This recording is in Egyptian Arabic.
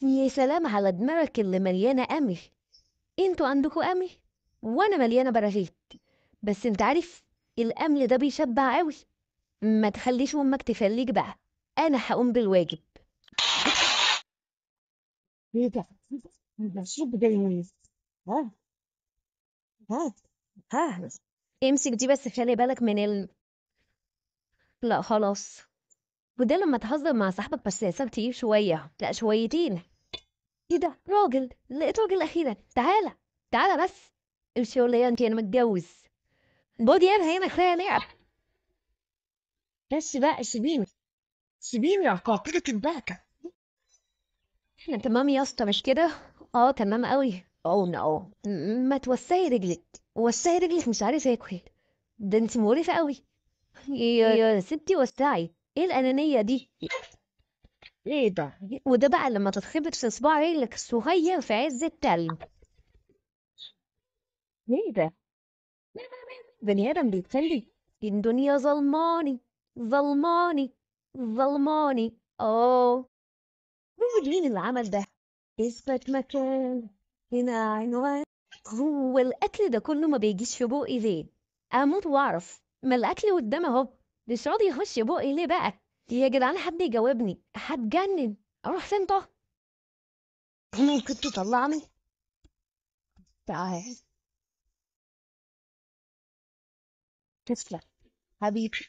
يا سلام على دماغك اللي مليانة أمل. انتوا عندكوا أمل وأنا مليانة براغيث، بس انت عارف الأمل ده بيشبع قوي. ما تخليش أمك تخليك بقى، أنا هقوم بالواجب. ايه ده؟ ده الصوت جاي منين؟ ها ها ها. امسك دي بس، خلي بالك من لا خلاص. وده لما تهزر مع صاحبك بس حساب تقيل شوية، لا شويتين. ايه ده؟ راجل، لقيت راجل أخيرا. تعالى تعالى بس، امشي ولا انت، انا متجوز. بودي انا هنا كفاية لعب. بس بقى سيبيني، سيبيني يا قاتلة البهجة. احنا تمام يا اسطى مش كده؟ اه تمام قوي. اه نو، ما توسعي رجلك، وسعي رجلك، مش عارفه اكل. ده انت مقرفة قوي يا ستي، وسعي. ايه الانانية دي؟ ايه ده؟ وده بقى لما تتخبط في صباع رجلك الصغير في عز التلج. ايه ده؟ بني ادم بيتخلي. الدنيا ظلماني ظلماني ظلماني. اه هو مين اللي عمل ده؟ اثبت مكان هنا عنوان. هو الاكل ده كله ما بيجيش في بوقي ليه؟ اموت واعرف، ما الاكل قدام اهو، مش راضي يخش بوقي ليه بقى؟ يا جدعان حد يجاوبني، هتجنن. اروح فين؟ طه ممكن تطلعني؟ تعال. تسلم حبيبي.